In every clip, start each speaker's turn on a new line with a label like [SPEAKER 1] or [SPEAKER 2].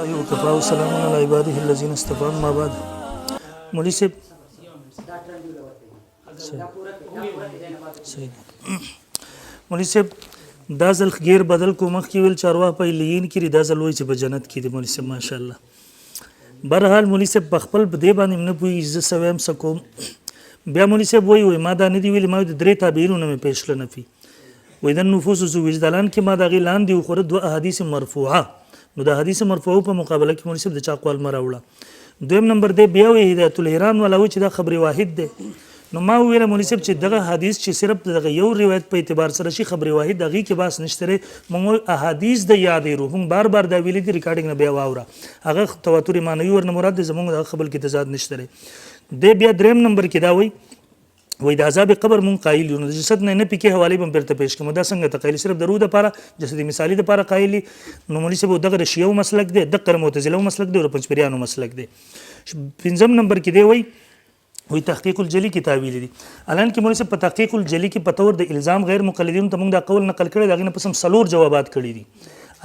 [SPEAKER 1] لله وکفا وسلام علی عباده الذین اصطفى اما بعد. مولوی صاحب، صحیح، مولوی صاحب دا ځل غیر بدل کو، مخکې ویل چې ارواح په علیین کې دي، دا ځل وایي چې په جنت کې دي. مولوی صاحب ماشاءالله. برحال مولوی صاحب په خپل دې باندې نه پوهېږي زه څه وایم څه کوم. بیا مولوی صاحب وایي، وایي ما دا نه دي ویلي، ما د درې تابعینو نه مې پېښ کړه نفي وایي د نفوس ذو وجدالان کې ما د هغې لاندې وخوره دوه احادیث مرفوعه. نو د احادیث مرفوعه په مقابله کې مولوی صاحب د چا قوال مه راوړه. دویم نمبر دی بیا وایي هدایت الحیران والا وایي چې دا خبر واحد دی. نو ما وویل مولوی صاحب چې دغه حدیث چې صرف دغه یو روایت په اعتبار سره شي، خبر واحد، هغې کې بحث نشته دی. مونږ وایو احادیث د یادې روح، مونږ بار بار دا ویلي دي، ریکارډینګ نه بیا واوره، هغه تواتر معنوي ورنه مراد دی، زمونږ دغه خبر کې تضاد نشته دی. دی بیا دریم نمبر کې دا وایي، وایي د عذاب قبر مونږ قایل یو، نو د جسد نه نه پکې حوالې به بیرته پیش کړم. دا څنګه ته قایل؟ صرف د روح دپاره، جسد مثالي دپاره قایل. نو مولوي صاحب دغه د شیعو مسلک دی، دقه د معتزلو مسلک دی او د پنځپیریانو مسلک دی. پنځم نمبر کې دی وایي، وی تحقیق الجلی کې تاویل دي. الان کې مولوی صاحب په تحقیق الجلی کې په تور د الزام غیر مقلدینو ته موږ دا قول نقل کړی، د هغې نه پس هم څلور جوابات کړي دي.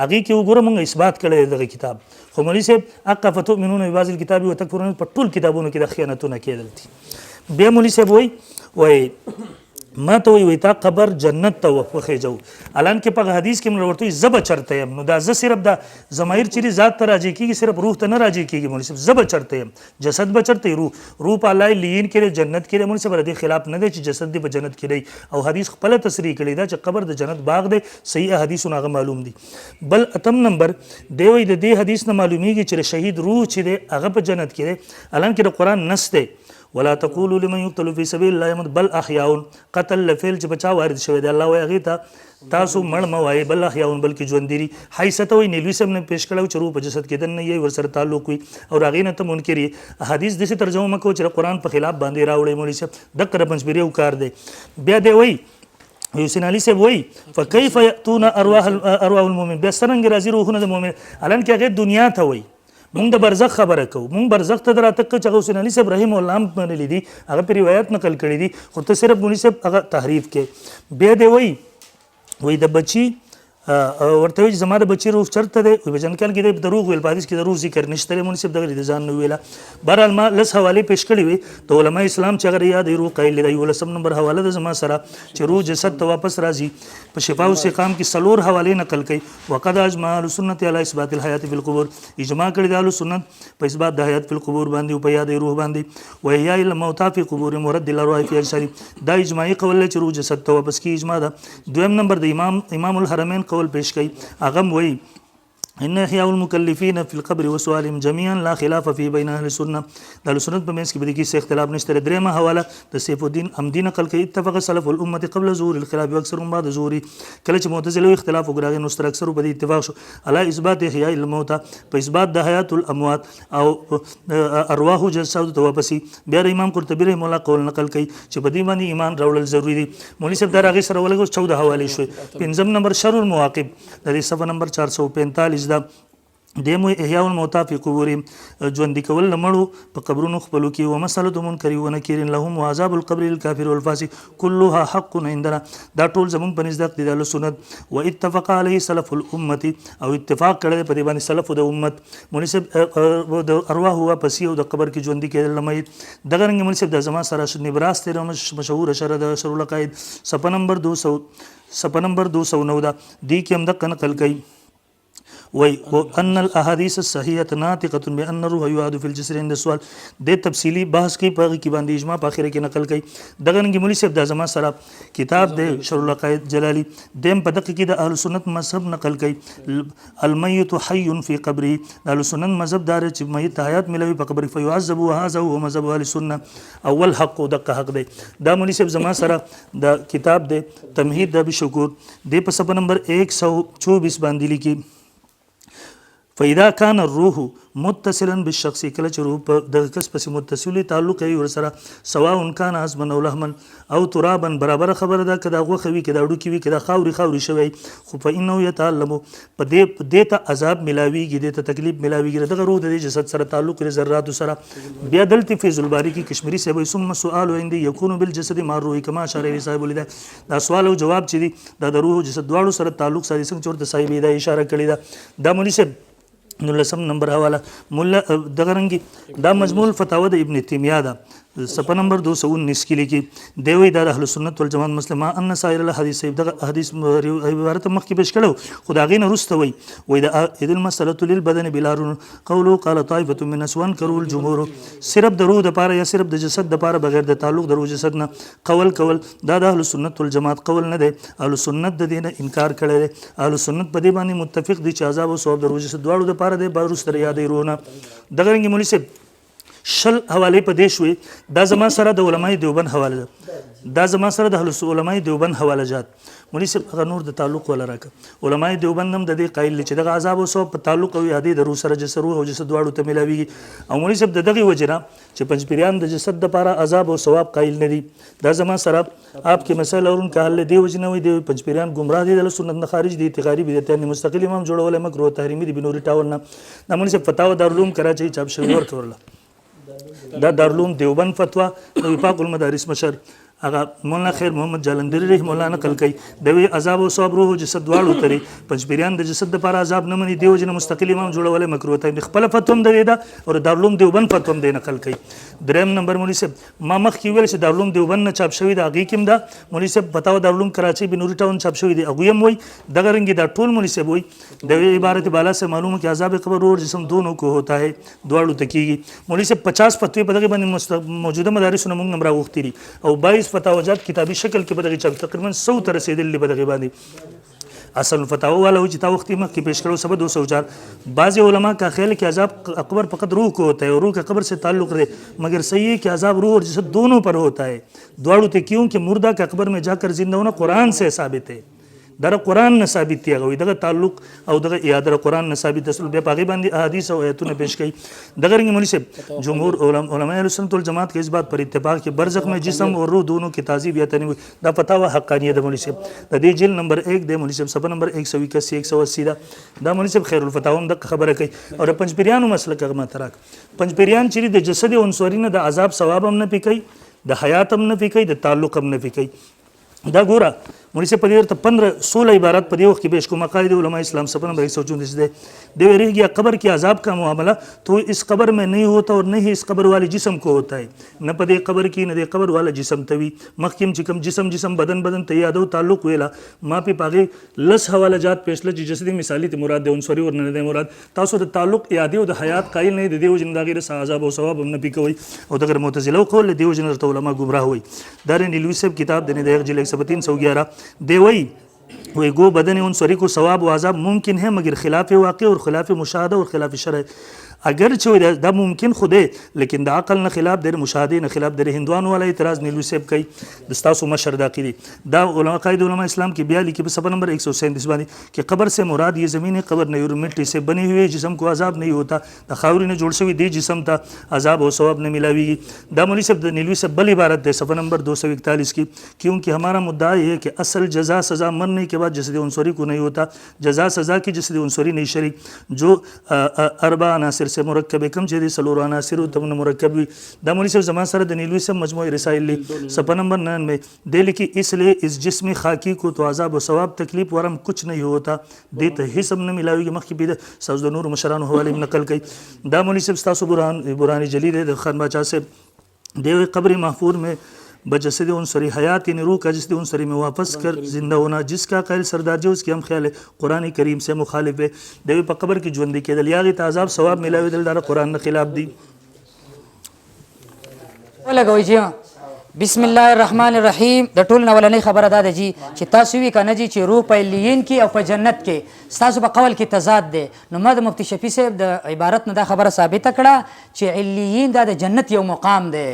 [SPEAKER 1] هغې کې وګوره موږ اثبات کړی دی دغه کتاب. خو مولوی صاحب اقا فتؤمنون ببعض الکتاب وتکفرون په ټول کتابونو کې د خیانتونه کېدل دي. بیا مولوی صاحب وایي، وایي ما ته وایي، وایي تا قبر جنت ته وخېژو، الان کې په حدیث کې موږ ورته زه به چرته یم. نو دا زه صرف دا ضمایر چې ذات ته راجع کېږي، صرف روح ته نه راجع کېږي. مولوی صاحب زه به چرته یم، جسد به چرته، روح، روح په الله لیین کې دی، جنت کې دی. مولوی صاحب د دې خلاف نه دی چې جسد دی په جنت کې دی، او حدیث خپله تصریح کړې ده چې قبر د جنت باغ دی، صحیح احادیثونه هغه معلوم دي. بل اتم نمبر دی وایي د دې حدیث نه معلومیږي چې د شهید روح چې دی هغه په جنت کې دی، الان کې د قرآن نص دی، ولا تقولوا لمن يقتل في سبيل الله يموت بل احياء. قتل لفعل چې په چا وارد شوی دی، الله وایي هغې ته تاسو مړ مه وایئ، بل احیاء بلکې ژوندي دي. حی څه ته وایي؟ نیلوي صاحب نه پیش کړی چې روح په جسد کې دننه یې ورسره تعلق وي، او د هغې نه ته منکر یې. احادیث داسې ترجمه مه کوه چې د قرآن په خلاف باندې راوړی. مولوي صاحب دقه د پنځپیریو کار دی. بیا دی وایي، حسین علي صاحب وایي فکیف یأتون ارواح ارواح المؤمن، بیا څرنګه راځي روحونه د مؤمن؟ الان کې هغې دنیا ته وایي، مونږ د برزخ خبره کوو، مونږ برزخ ته دراتګ کوو چې هغه حسین علي صاحب رحم الله هم منلي دي، هغه په روایت نقل کړي دي، خو ته صرف مولوي صاحب هغه تحریف کې. بیا دی وایي، وایي د بچي ورته وایي چې زما د بچي روح چرته دی؟ وایي په جنت کې دی. دروغ ویل، په حدیث کې د روح ذکر نشته دی. مولوي صاحب دغه د ځان نه ویله. بهرحال ما لس حوالې پیش کړې وې د علما اسلام چې هغه یاد روح قایل دی. یولسم نمبر حواله ده زما سره چې روح جسد ته واپس راځي، په شفا او سقام کې څلور حوالې نقل کوي. وقد اجمع اهل السنت على اثبات الحیات فی القبور، اجماع کړی د اهل سنت په اثبات د حیات فی القبور باندې او په یاد روح باندې، و احیاء الموتى فی قبورهم ورد الارواح فی اجسادهم. دا اجماعي قول دی چې روح جسد ته واپس کی، اجماع ده. دویم نمبر د امام الحرمین قول پیش کوي، هغه وایي ان احیاء المکلفین فی القبر وسؤالهم جميعا لا خلاف فی بین اهل السنه، د اهل سنت په منځ کې به دې کې څه اختلاف نشته. درېیمه حواله د سیف الدین عمدي نقل کوي، اتفق سلف الامه قبل ظهور الخلاف واکثرهم بعد ظهور. کله چې معتزله اختلاف وکړ هغې نو ستر اکثرو په دې اتفاق شو علی اثبات احیاء الموتى، په اثبات د حیات الاموات او ارواح جسد ته واپسي. بیا د امام قرطبي رحمه الله قول نقل کوي چې په دې باندې ایمان راوړل ضروري دي. مولوي صاحب دا راغې سره ولګو 14 حوالې شوې. پنځم نمبر شر المواقب د دې صفحه نمبر 445 ده، دی مو احیاء الموتی فی قبورهم، ژوندي کول له مړو په قبرونو خپلو کې، ومسألة منکر ونکیر لهم وعذاب القبر للکافر والفاسق كلها حق عندنا، دا ټول زمونږ په نزد حق دي د اهل سنت. و اتفق علیه سلف الامه، او اتفاق کړی دی په دې باندې سلف د امت. مولوي صاحب د ارواح واپسي او د قبر کې ژوندي کېدل له میت. دغه رنګ مولوي صاحب د زما سره نبراس دی مشهوره شرح د شرح العقاید صفحه نمبر 200، صفحه نمبر 209 ده، دې کې هم دقه نقل کوي، وای ان الاحاديث الصحيحه ناطقه بان الروح يعاد في الجسر عند السؤال. د تفصيلي بحث کوي په هغه کې باندې اجماع په اخره کې نقل کوي. دغه رنګ مولوي صاحب دا زما سره کتاب دی شرح العقاید جلالی دیم په دقه کې د اهل سنت مذهب نقل کوي، المیت حي في قبره، د اهل سنت مذهب دار چې میت حیات ملوي په قبر، فيعذب وهذا هو مذهب اهل السنه اول حق دقه حق دی. دا مولوي صاحب زما سره دا کتاب دی تمهید د ابي شکور دی په صفحه نمبر 124 باندې لیکي، فاذا كان الروح متصلا بالشخص، کله چې روح په دغه کس پسې متصل وي، تعلق یې ورسره، سواء كان عظما او لحما او ترابا، برابر خبره ده که دا غوښه وي، که دا هډوکي وي، که دا خاورې خاورې شوی، خو فانه يتعلم، په دې دې ته عذاب ملاویږي، دې ته تکلیف ملاویږي، دغه روح د دې جسد سره تعلق لري ذراتو سره. بیا دلته فیض الباری کې کشمیری صاحب ثم سؤال عندي يكون بالجسد مع الروح كما اشار اليه صاحب الهدايه، دا سوال او جواب چې دي دا د روح او جسد دواړو سره تعلق ساتي، څنګه چې ورته صاحب هدايه اشاره کړې ده. دا مولوي صاحب نولسم نمبر حواله مولا دغه رنګي دا مجموع الفتاوی د ابن تیمیه ده، صفحه نمبر 219 کې لیکي دی وایي دا د اهل سنت والجماعت مسلمه ان سائر الحدیث صحیح، دغه حدیث عبارت مخکې پیش کړو خو د هغې نه وروسته وایي، وایي د اذ المسألة للبدن بلا روح قوله قال طائفة من الناس وانکروا الجمهور، صرف د روح دپاره یا صرف د جسد دپاره بغیر د تعلق د روح جسد نه قول کول دا د اهل سنت والجماعت قول نه دی. اهل سنت د دې نه انکار کړی دی. اهل سنت په دې باندې متفق دي چې عذاب او ثواب د روح جسد دواړو دپاره دی، بعد وروسته یادې روح نه. دغه رنګې مولوي صاحب شل حوالې په دې شوې. دا زما سره د علماء دیوبند حواله ده، دا زما سره د اهل علماء دیوبند حواله جات. مولوي صاحب هغه نور د تعلق ولا راکه. علماء دیوبند هم د دې قایل دي چې دغه عذاب او ثواب په تعلق او اعادې د روح سره جسد روح او جسد دواړو ته ملاویږي. او مولوي صاحب د دغې وجې نه چې پنځپیریان د جسد دپاره عذاب او ثواب قایل نه دي، دا زما سره آپ کې مسائل اور ان کا حل دی وجې نه وایي دی پنځپیریان ګمراه دي، د سنت نه خارج دي، اعتقادي بدعتیان دي، مستقل امام جوړولی مکروه تحریمي دي بنوري ټاول نه. دا مولوي صاحب فتاوا دارالعلوم کراچۍ چاپ شوی ورکوله، دا دارالعلوم دیوبند فتوا د وفاق المدارس مشر هغه مولانا خیر محمد جالندري رحم الله نقل کوي، د وی عذاب او ثواب روح او جسد دواړو ترې پنځپیریان د جسد دپاره عذاب نه مني، دیو جن مستقل امام جوړولی مکروه ته خپله فتوا هم د دې ده او د دارالعلوم دیوبند فتوا هم دی نقل کوي. دریم نمبر مولوي صاحب ما مخکې وویل چې دارالعلوم دیوبند نه چاپ شوی ده، هغې کې هم ده. مولوي صاحب فتاوا دارالعلوم کراچۍ بنوري ټاون چاپ شوی دی، هغوی هم وایي دغه رنګې دا ټول مولوي صاحب وایي د وی عبارت بالا سے معلوم کہ عذاب قبر روح اور جسم دونوں کو ہوتا ہے، دواړو ته کېږي. مولوي صاحب 50 فتوې په دغې باندې موجوده مدارسو نه موږ هم راغوښتي دي او 22 فتاوجات کتابي شکل کې په دغې چاپ تقریبا 100 ته رسېدلي دي په دغې باندې. اصل الفتاوى والا چې تا وختي مخکې پیش کړو سبا 204. بعض علماء کا خیال ہے کہ عذاب قبر فقط روح کو ہوتا ہے اور روح کا قبر سے تعلق رہے، مگر صحیح ہے کہ عذاب روح اور جسد دونوں پر ہوتا ہے، دواړو ته، کیوں کہ مردہ کا قبر میں جا کر زندہ ہونا قرآن سے ثابت ہے. دا قرآن نه ثابت دی هغه وایي دغه تعلق او دغه اعاده د قرآن نه ثابت ده. بیا په هغې باندې احادیث او آیتونه پیش کوي. دغه رنګ مولوي صاحب جمهور علماء اهل سنت والجماعت کے اس بات پر اتفاق کہ برزخ میں جسم اور روح دونوں کی تعذیب یا تنوع. دا فتاوا حقانیه ده مولوي صاحب، د دې جلد نمبر 1 دی مولوي صاحب، صفحه نمبر 181 180 ده. دا مولوي صاحب خیر الفتاوا هم دغه خبره کوي. او د پنځپیریانو مسلک هغه ماته راکړه. پنځپیریان چې د جسد عنصري نه د عذاب ثواب هم نه پې کوي، د حیات هم نه پې کوي، د تعلق هم نه پې کوي. دا ګوره مولوي صاحب په دې ورته 15 16 عبارت په دې وخت کې پیش کوم. عقاید علماء اسلام صفحه نمبر 134 دی. دی رہ گیا قبر کی عذاب کا معاملہ تو اس قبر میں نہیں ہوتا اور نہ ہی اس قبر والے جسم کو ہوتا ہے، نه په دې قبر کې نه دې قبر والا جسم ته وي. مخکې هم چې کوم جسم جسم بدن بدن ته یادو تعلق ویله، ما پې په هغې لس حواله جات پیش کړل چې جسدي مثالي ته مراد دی، عنصري ورنه نه دی مراد. تاسو د تعلق اعادې او د حیات قایل نه یې، د دې وجې نه د هغې رسه عذاب او ثواب هم نه پې کوئ. او دغه معتزله قول له دې وجې نه درته علما ګمراه وایي. دا د نیلوي صاحب کتاب دی، د هغه جلد 10311 دی، وایي وی گو بدن عنصری کو ثواب و عذاب ممکن ہے مگر خلاف واقع اور خلاف مشاهده اور خلاف شرع. اگرچه وی دا ممکن خو دی لیکن د عقل نه خلاف دی، مشاهده نه خلاف دی. هندوانو والا اعتراض نیلوي صاحب کوي، د ستاسو مشر د عقیدې. دا علماء قاعد علماء اسلام کې بیا لیکي په صفحه نمبر 137 باندې کہ قبر سے مراد یہ زمین قبر نہیں اور مٹی سے بنی ہوئی جسم کو عذاب نہیں ہوتا، د خاورې نه جوړ شوی دی جسم ته عذاب او ثواب نه ملاویږي. دا مولوي صاحب د نیلوي صاحب بل عبارت دی صفحه نمبر 241 کې، کیونکہ ہمارا مدعا یہ ہے کہ اصل جزا سزا مرنے کے بعد جسد عنصری کو نہیں ہوتا، جزا سزا کی جسد عنصری نہیں شریک جو اربع عناصر سے مرکب ہے، کم چې دې څلورو عناصرو ته مرکب وي. دا مولوي صاحب زما سره د نیلوي صاحب مجموعه رسائل لی صفحه نمبر 99 دی لیکي اس لیے اس جسم خاکی کو تو عذاب و ثواب تکلیف ورم کچھ نہیں ہوتا، دې ته هیڅ هم نه ملاویږي. مخکې به ستاسو د نورو مشرانو حوالې هم نقل کوي. دا مولوي صاحب ستاسو برهان جلی دی د خان باچا صاحب دی، قبر محفور میں بجسد عنصری حیات یعنی روح کا جسد عنصری میں واپس کر زندہ ہونا، جس کا قائل سردار جی اس کی ہم خیال ہے قرآن کریم سے مخالف ہے. دی په قبر کې ژوندي کېدل یا هغې ته عذاب ثواب ملاوېدل دا د قرآن نه خلاف دي.
[SPEAKER 2] ولګوئ جی. بسم الله الرحمن الرحیم. د ټول نه اولنۍ خبره دا ده جی چې تاسو وی که نه جی چې روح په علیین کې او په جنت کې ستاسو په قول کې تضاد دی، نو ما د مفتي شفیع صاحب د عبارت نه دا خبره ثابته کړه چې علیین دا د جنت یو مقام دی،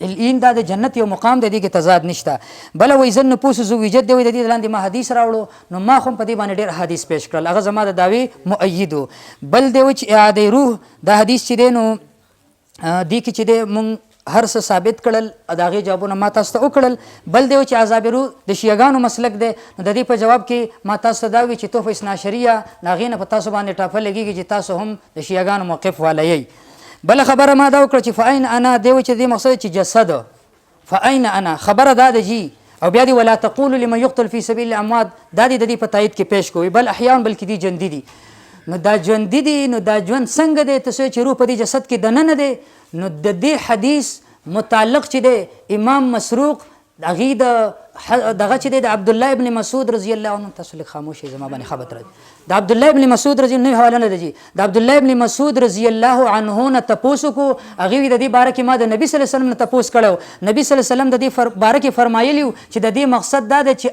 [SPEAKER 2] علیین دا د جنت یو مقام دی، دې کې تضاد نشته. بله وایي ظن نفوس زوجت دی، وایي د دې لاندې ما حدیث راوړو، نو ما خو هم په دې باندې ډېر حدیث پیش کړل، هغه زما د دعوې مؤید و. بل دی وایي چې اعاده روح دا حدیث چې دی نو دې کې چې دی مونږ هر څه ثابت کړل، د هغې جوابونه ما تاسو ته وکړل. بل دی چې عذاب روح د شیعهګانو مسلک دی، نو د دې په جواب کې ما تاسو ته دا وویل چې تحفه اثناعشریه د هغې نه په تاسو باندې ټاپه لګېږي چې تاسو هم د شیعهګانو موقف والا یئ. بله خبره ما دا وکړه چې فاین انا دی وایي چې دې مقصد چې جسد فاین انا خبره دا ده جی، او بیا دی ولا تقولوا لمن يقتل في سبيل الاموات دا دی د دې په تایید کې پیش کوي، بل احیاء بلکې دي ژوندي دي. نو دا ژوندي دي، نو دا ژوند څنګه دی؟ ته څه چې روح په دې جسد کې دننه دی. نو د دې حدیث متعلق چې دی امام مسروق هغې د دغه چې دی د عبدالله ابن مسعود رضی الله عنه، تاسو لږ خاموش شئ زما باندې خبر راځي. د عبدالله ابن مسعود رضی الله حواله نه ده جي، د عبدالله ابن مسعود رضی الله عنه نه تپوس وکړو، هغې وی د دې باره کې ما د نبي صلی الله علیه وسلم نه تپوس کړی و، نبي صلی الله علیه وسلم د دې باره کې فرمایلي وو چې د دې مقصد دا دی چې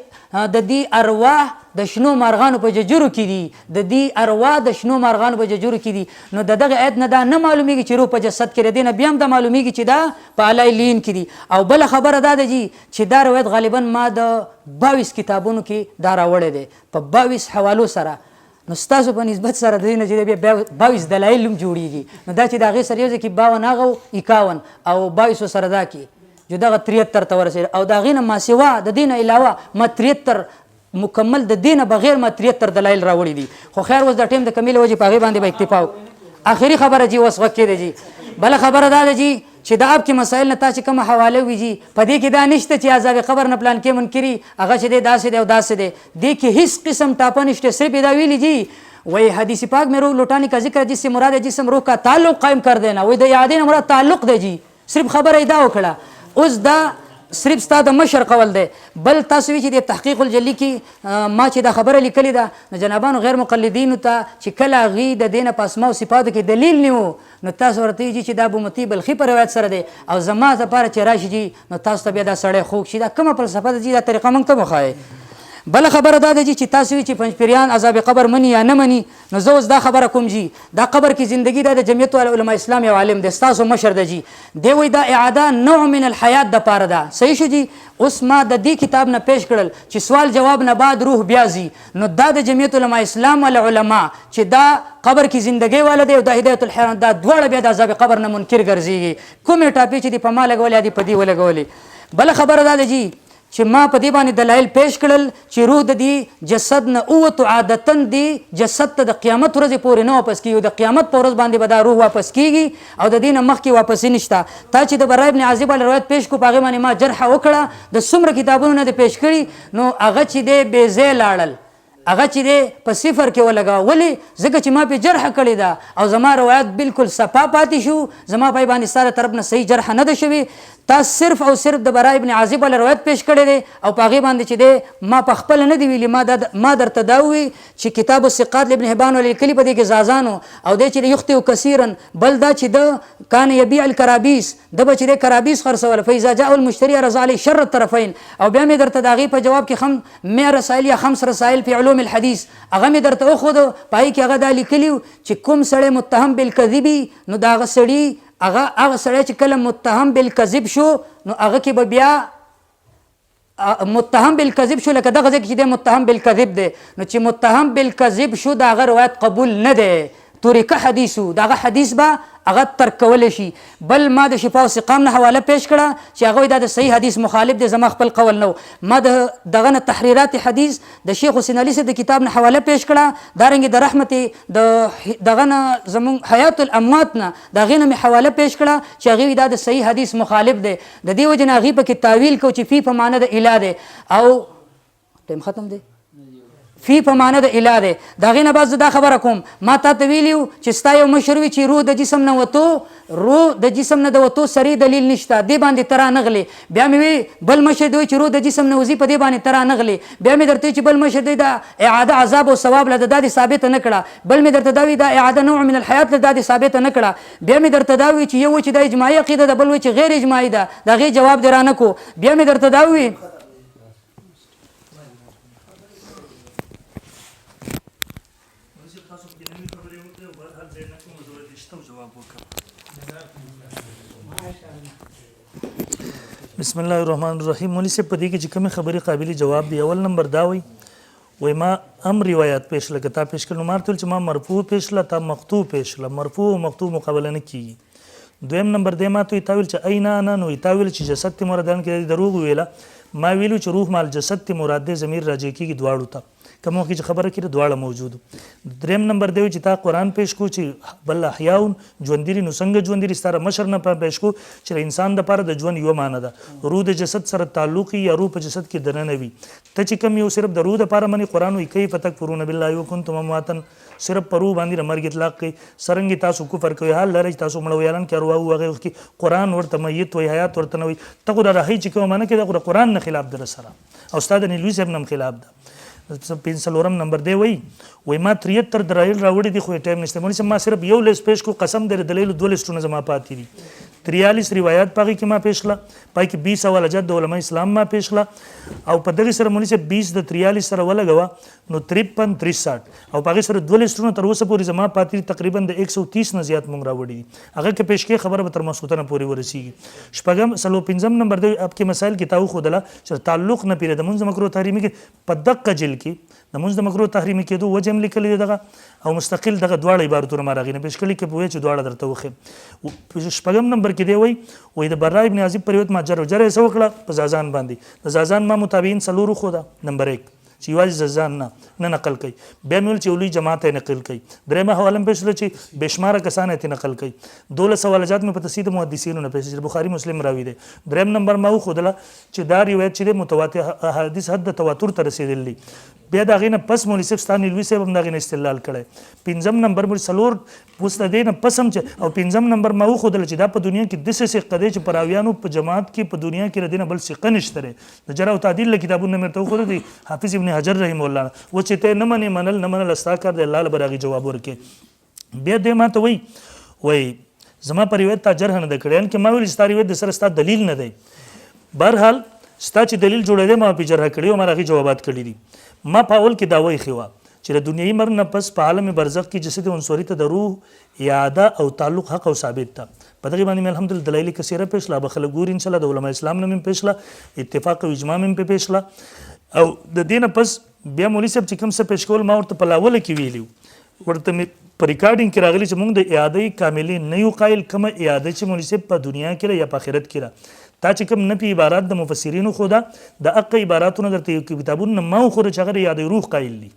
[SPEAKER 2] د دې ارواح د شنو مارغانو په ججورو کې دي، د دې ارواح د شنو مارغانو په ججورو کې دي. نو د دغه آیت نه دا نه معلومیږي چې روح په جسد کې دی، دې نه بیا هم دا معلومیږي چې دا په علی لین کې دي. او بله خبره دا ده جي چې دا روایت غالبا ما د 22 کتابونو کې دا راوړی دی په 22 حوالو سره. نو ستاسو په نسبت سره د دې نه چې بیا 22 دلایل هم جوړیږي. نو دا چې د هغې سره یو ځای کې 52 هغه و 51 او 22 سره دا کې جو دغه 73 ته ورسېد، او د هغې نه ماسوا د دې نه علاوه ما 73 مکمل د دې نه بغیر ما 73 دلایل راوړي دي. خو خیر اوس د ټیم د کمې له وجې په هغې باندې به اکتفا وکړو. آخري خبره جي اوس غوږ کښېږدئ جي، بله خبره دا ده جي چې د اب کې مسایل نه تاسې کومه حواله وي جي، په دې کې دا نشته چې عذاب قبر نه پلان کې منکري هغه چې دی داسې دی او داسې دی، دې کې هیڅ قسم ټاپه نشته. صرف یې دا ویلي جي وایي حدیث پاک میں روح لوٹانے کا ذکر ہے جس سے مراد ہے جسم روح کا تعلق قائم کر دینا، وایي د اعادې نه مراد تعلق دی جي، صرف خبره یې دا وکړه. اوس دا صرف ستا د مشر قول دی. بل تاسو وی چې د تحقیق الجلی کې ما چې دا خبره لیکلې ده، نو جنابانو غیر مقلدینو ته چې کله هغوی د دې نه په اسماء او صفاتو کې دلیل نیو، نو تاسو ورته ویي چې دا ابو مطیع بلخي په روایت سره دی، او زما لپاره چې راشي جي نو تاسو ته بیا دا سړی خوږ شي. دا کومه فلسفه ده جي، دا طریقه موږ ته وښایئ. بله خبره دا ده جي چې تاسو وی چې پنځپیریان عذاب قبر مني یا نه مني، نو زه اوس دا خبره کوم جي، دا قبر کې زندگی دا د جمعیت علماء اسلام یو عالم دی، ستاسو مشر دی جي، دی وایي دا اعاده نوع من الحیات د پاره ده. صحیح شو جي؟ اوس ما د دې کتاب نه پیش کړل چې سوال جواب نه بعد روح بیا ځي، نو دا د جمعیت علماء اسلام والا علما چې دا قبر کې زندګۍ والا دی او دا هدایت الحیران، دا دواړه بیا د عذاب قبر نه منکر ګرځېږي. کومې ټاپې چې دې په ما لګولې دې په دې ولګولې. بله خبره دا ده جي چې ما په دې باندې دلایل پیش کړل چې روح د دې جسد نه ووتو، عادتاً دې جسد ته د قیامت ورځې پورې نه واپس کېږي، د قیامت په ورځ باندې به دا روح واپس کېږي او د دې نه مخکې واپسي نشته. تا چې د برا ابن عازب والا روایت پیش کړو، په هغې باندې ما جرحه وکړه، د څومره کتابونو نه دې پیش کړي، نو هغه چې دی بې ځایه لاړل، هغه چې دی په صفر کې ولګاوه. ولې؟ ځکه چې ما پې جرحه کړې ده او زما روایت بالکل صفا پاتې شو، زما په باندې ستا د طرف نه صحیح جرحه نه ده شوې. تا صرف او صرف د برا ابن عازب والا روایت پیش کړی دی او په هغې باندې چې دی ما په خپله نه دی ویلي، ما درته دا وویل چې کتاب الثقات لابن حبان والا لیکلي په دې کې زازانو او دی چې یخطئ کثیرا، بل دا چې ده کان یبیع الکرابیس، ده به چې دی کرابیس خرڅول، فاذا جاء المشتري عرض علیه شر الطرفین. او بیا مې درته د هغې په جواب کې خم 100 رسائل یا 5 رسائل فی علوم الحدیث هغه مې درته وښود، په هغې کې هغه دا لیکلي چې کوم سړی متهم بالکذبي، نو د هغه سړي هغه هغه سړی چې کله متهم بالکذب شو، نو هغه کې به بیا متهم بالکذب شو، لکه دغه ځای کې چې دی متهم بالکذب دی، نو چې متهم بالکذب شو د هغه روایت قبول نه دی، تورکه حدیث و، د هغه حدیث به هغه ترک کولی شي. بل ما د شفا او سقام نه حواله پیش کړه چې هغه وایي دا د صحیح حدیث مخالف دی، زما خپل قول نه و. ما د دغه نه تحریرات حدیث د شیخ حسین علي صاحب د کتاب نه حواله پیش کړه، دارنګې د رحمت د دغه نه زمونږ حیات الاموات نه د هغې نه مې حواله پیش کړه چې هغې وایي دا د صحیح حدیث مخالف دی. د دې وجې نه هغې پکې تاویل کو چې فی په معنی د اله دی، او ټایم ختم دی، فی په معنی د اله دی. د هغې نه بعد زه دا خبره کوم، ما تا ته ویلي وو چې ستا یو مشر وي چې روح د جسم نه وتو، روح د جسم نه د وتو سرې دلیل نشته، دې باندې ته رانغلې. بیا مې وی بل مشر دی چې روح د جسم نه وځي، په دې باندې ته رانغلې. بیا مې درته وی چې بل مشر دی دا اعاده عذاب او ثواب له دا دې ثابته نه کړه. بل مې درته دا وی دا اعاده نوع من الحیات له دا دې ثابته نه کړه. بیا مې درته دا وی چې یو چې دا اجماعي عقیده ده، بل وی چې غیر اجماعي ده، د هغې جواب دې رانه کړو. بیا مې درته دا وی
[SPEAKER 1] بسم الله الرحمن الرحیم. مولوی صاحب په دې کې چې کومې خبرې قابل جواب دي، اول نمبر دا وایي وایي ما ام روایت پیش کړه، که تا پیش کړ نو ما ورته وویل چې ما مرفوع پیش کړه، تا مقطوع پیش کړه، مرفوع او مقطوع مقابله نه کېږي. دویم نمبر دی ما ته تا ویل چې اینا انا، نو تا ویل چې جسد ته مراد دی، دروغ ویله. ما ویلو چې روح مال جسد ته مراد دی، ضمیر راجع کېږي دواړو ته. کوم وخت کې چې خبره کړې دواړه موجود. دریم نمبر دی چې تا قرآن پیش کو چې بل احیاء ژوندي دي، نو څنګه ژوندي دي؟ ستا مشر نه پیش کو چې انسان د پاره د ژوند یوه معنی ده، روح د جسد سره تعلق یا روح په جسد کې دننه وي. ته چې کوم یو صرف د روح د پاره منې، قرآن وایي کیف تکفرون بالله وکنتم امواتا، صرف په روح باندې د مرګ اطلاق کوي. څرنګه تاسو کفر کوئ حال لرئ چې تاسو مړه وئ، حالانکه ارواح هغې وخت کې قرآن ورته میت وایي، حیات ورته نه وایي. ته خو دا حی چې کومه معنی کوې دا خو د قرآن نه خلاف ده سره، او ستا د نیلوي صاحب نه هم خلاف ده. څلورم نمبر دی وایي وایي ما 73 دلایل راوړي دي خو یې ټایم نشته. مولوي صاحب ما صرف یو لیست پیش کړو، قسم دی د دلایلو دوه لیستونه زما پاتې دي. 43 روایات په هغې کې ما پیش کړه، په هغې کې 20 حواله جات د علماء اسلام ما پیش کړه، او په دغې سره مولوي صاحب 20 د 43 سره ولګوه نو 53 63، او په هغې سره دوه لیستونه تر اوسه پورې زما پاتې دي، تقریبا د 130 نه زیات مونږ راوړي دي. هغه که پیش کړې خبره به تر ماسخوتنه پورې ورسیږي. شپږم څلور پنځم نمبر دی اب کې مسایل کې تا وښودله چې تعلق نه پیره د مونځ د مکروه تحریمي کې په دقه جلد کې د مونځ د مکروه تحریمي کېدو وجه هم لیکلې ده دغه، او مستقل دغه دواړه عبارتونه ما راغې نه پیش کړي که پوهې چې دواړه درته وښیم. شپږم نمبر کې دی وایي وایي د برا ابن عازب پر روایت ما جر جر یې څه وکړه په زازان باندې، د زازان ما متابعین څلور وښوده نمبر 1 چې یوازې زازان نه نه نقل کوي، بیا مې ویل چې یو لوی جماعت یې نقل کوي، درېیمه حواله مې پېښ کړه چې بې شماره کسان یې ترې نقل کوي، 12 حواله جات مې په تصحیح د محدثینو نه پېښ چې بخاري مسلم راوي دی. درېیم نمبر ما وښودله چې دا روایت چې دی متواتر احادیث حد د تواتر ته رسېدلی دي. بیا د هغې نه پس مولوي صاحب ستا نیلوي صاحب هم د هغې نه استدلال کړی. پنځم نمبر مولوي څلور اوس د دې نه پس هم چې او پنځم نمبر ما وښودله چې دا په دنیا کې داسې ثقه دی چې پراویانو په جماعت کې په دنیا کې له دې نه بل ثقه نشته دی. د جرح او تعدیل له کتابونو نه مې ورته وښوده دی حافظ ابن حجر رحمه الله نه اوس چې ته یې نه منې منل نه منل ستا کار دی، الله له به د هغې جواب ورکړي. بیا دی ما ته وایي وایي زما په روایت تا جرح نه ده کړې، یعنې ما ویل چې ستا روایت د سره ستا دلیل نه دی. بهرحال ستا چې دلیل جوړېدی ما پرې جرح کړی او ما د هغې جوابات کړي دي. ما په اول کې دا وایښې وه چې د دنیایي مرګ نه پس په عالم برزخ کې جسد عنصري ته د روح اعاده او تعلق حق او ثابت ده. په دغې باندې مې الحمدلله دلایل کثیره پیش کړه، به خلک ګوري انشاءالله. د علماء اسلام نه مې پیش کړه، اتفاق او اجماع مې پرې پیش کړه. او د دې نه پس بیا مولوي صاحب چې کوم څه پیش کول ما ورته په لاوله کې ویلي وو، ورته مې په ریکارډینګ کې راغلي چې موږ د اعادې کاملې نه یو قایل، کومه اعاده چې مولوي صاحب په دنیا کې ده یا په آخرت کې ده. تا چې کوم نفي عبارات د مفسرینو ښوده د حق عباراتونه درته یو کتابونو نه ما وښوده چې هغه د اعادې روح قایل دي،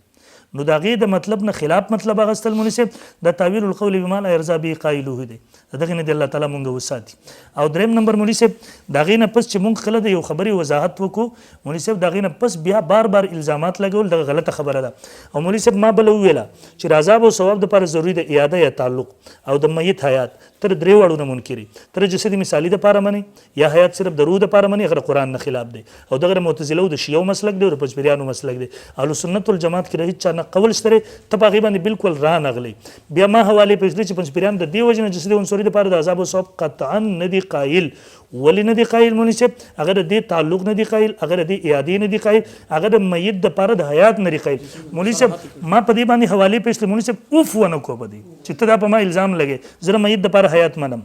[SPEAKER 1] نو د هغې د مطلب نه خلاف مطلب اخیستل مولوي صاحب د تاویل القول بما لا یرضا به قایله دی، د دغې نه دې الله تعالی مونږ وساتي. او دریم نمبر مولوي صاحب د هغې نه پس چې مونږ کله د یو خبرې وضاحت وکړو مولوي صاحب د هغې نه پس بیا بار بار الزامات لګول دغه غلطه خبره ده. او مولوي صاحب ما بله وویله چې د عذاب او ثواب دپاره ضروري ده اعاده یا تعلق او د میت حیات، تر درې واړو نه منکري، تر جسد مثالي دپاره منې یا حیات صرف د روح دپاره منې، هغه د قرآن نه خلاف دی، او دغه د معتزله او د شیعو مسلک دی او د پنځپیریانو مسلک دی. اهل سنت والجماعت کې د هیڅ چا نه قول شته دی، ته په هغې باندې بالکل رانغلې. بیا ما حوالې پېښ کړې چې پنځپیریان د دې وجې نه جسد عنصري دپاره د عذاب او ثواب قطعا نه دي قایل. ولې نه دي قایل مولوي صاحب؟ هغه د دې تعلق نه دي قایل، هغه د دې اعادې نه دي قایل، هغه د میت دپاره د حیات نه دي قایل. مولوي صاحب ما په دې باندې حوالې پېښ کړې، مولوي صاحب اوف ونه کو په دې چې ته دا په ما الزام لګې، زه د میت دپاره حیات منم،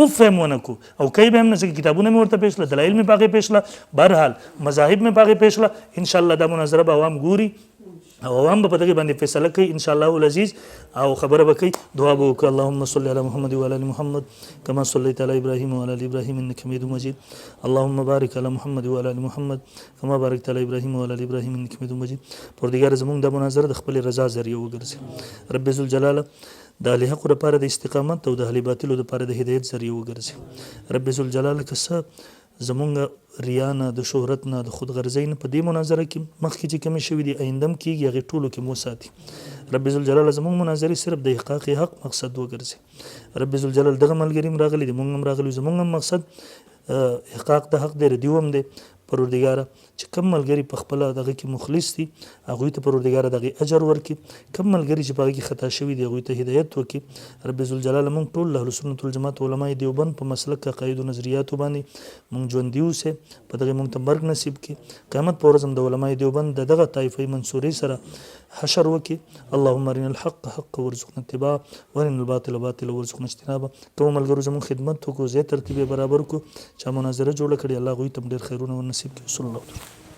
[SPEAKER 1] اوف هم ونه کو او کوي به هم نه، ځکه کتابونه مې ورته پېښ کړه، دلایل مې په هغې پېښ کړه، بهرحال مذاهب مې په هغې پېښ کړه. انشاءالله دا مناظره به عوام ګوري او عوام به په دغې باندې فیصله کوي انشاءالله العزیز، او خبره به کوي. دعا به وکړه، اللهم صل علی محمد وعلى ال محمد كما صليت على ابراهيم وعلى ال ابراهيم انك حميد مجيد، اللهم بارك على محمد وعلى ال محمد كما باركت على ابراهيم وعلى ال ابراهيم انك حميد مجيد. پروردګار زمونږ دا مناظره د خپلې رضا ذریعه وګرځي. رب ذوالجلاله د اهل حق لپاره د استقامت او د اهل باطلو لپاره د هدایت ذریعه وګرځي. رب ذوالجلاله که څه زمونږ ریا نه، د شهرت نه، د خود غرضۍ نه په دې مناظره کې مخکې چې کومې شوې دي آینده هم کېږي هغې ټولو کې مو ساتي. رب ذوالجلاله زمونږ مناظرې صرف د احقاق حق مقصد وګرځي. رب ذوالجلال دغه ملګري هم راغلي دي، مونږ هم راغلي، زمونږ هم مقصد احقاق د حق دی، د دیو هم دی. پروردګاره چې کوم ملګري په خپله دغه کې مخلص دي هغوی ته پروردګاره دغې اجر ورکړي، کوم ملګري چې په هغې کې خطا شوي دي هغوی ته هدایت وکړي. رب ذوالجلال مونږ ټول له اهل سنت والجماعت علماء دیوبند په مسلک عقایدو نظریاتو باندې مونږ ژوندي اوسې، په دغې مونږ ته مرګ نصیب کړي، قیامت په ورځ هم د علماء دیوبند د دغه طایفه منصورې سره حشر وکړي. اللهم ارنا الحق حقا وارزقنا اتباعه وارنا الباطل باطلا وارزقنا اجتنابه. کومو ملګرو زموږ خدمت وکړو، ځای ترتیب یې برابر کړو، چا مناظره جوړه کړې، الله هغوی ته هم ډېر خیرونه ورنصیب کړي. صلی الله علیه وسلم.